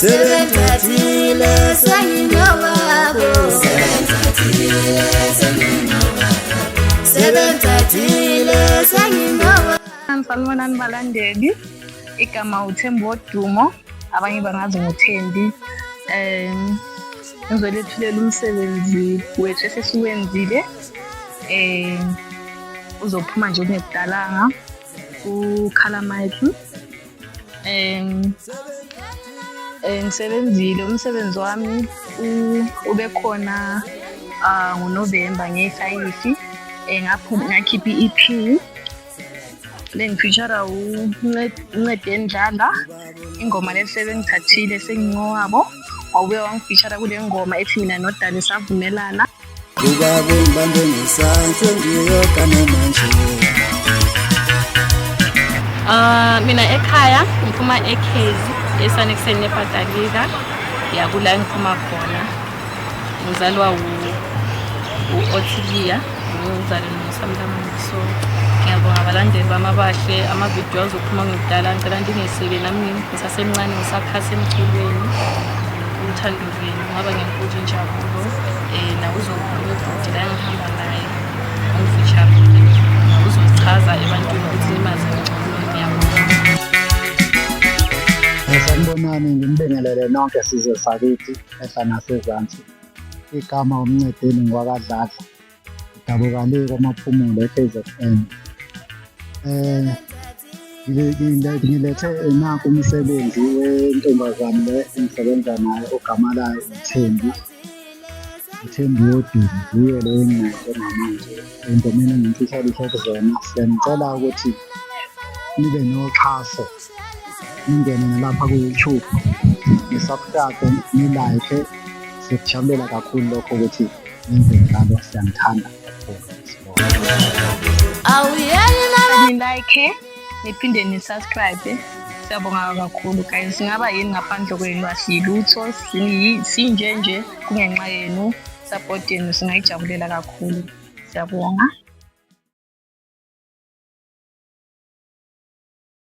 Sebengithathile sengingowabo. Sebengithathile sengingowabo. Sebengithathile sengingowabo. Sanibonani balandeli, igama uThembi Wodumo, abanye bangazi ngoThembi. Ngizolethulela umsebenzi wethu esesiwenzile. Uzophuma nje kungekudalanga ku-Colour Mic. Ngisebenzile umsebenzi wami ube khona ngoNovemba ngeyi-5, ngakhipha i-EP lengi-feature uNcede Ndlala, ingoma le sebengithathile sengingowabo, wabuye wangi-feature kule ngoma ethi mina noDali savumelana. Ubaba ungibambe ngesandla ngiyogana manje. Mina ekhaya ngiphuma eKhezi esanekuseni eBhatalika, ya kula ngiphuma khona. Ngizalwa u-Othilia, ngizalwe noSamlamulo. So ngiyabonga abalandeli bami abahle, amavidiyo azophuma ngekudala. Ngicela ndingeseke nami ngisasemncane, ngisakhasa emculweni. Uthando lwenu ngaba ngenkulu injabulo. Nawe uzokhuluma ubhuti la engihamba naye ongifeaturile, uzochaza ebantwini ukuthi nimazi ngcono. Ngiyabonga. Sanibonani, nginibingelele nonke sizwe sakithi ehla nasezansi. Igama uMncedeni ngwakaDladla, ngidabuka le kwaMaphumulo e-KZN. Ngilethe nanku umsebenzi wentombazane le engisebenza nayo ogama layo uThembi, uThembi Wodumo, wuye lo enginaye njengamanje engomeni engimfihlalise kuzona. Siyanicela ukuthi nibe noxhaso, ningene nalapha ku-YouTube, ni-subscribe, ni-like. Sikujabulela kakhulu lokho ukuthi nenze njalo, siyanithanda kakhulu. Ni-like, niphinde ni-subscribe. Siyabonga kakhulu guys, singaba yini ngaphandle kwenu? Asilutho, sinje nje kungenxa yenu. Support yenu singayijabulela kakhulu, siyabonga.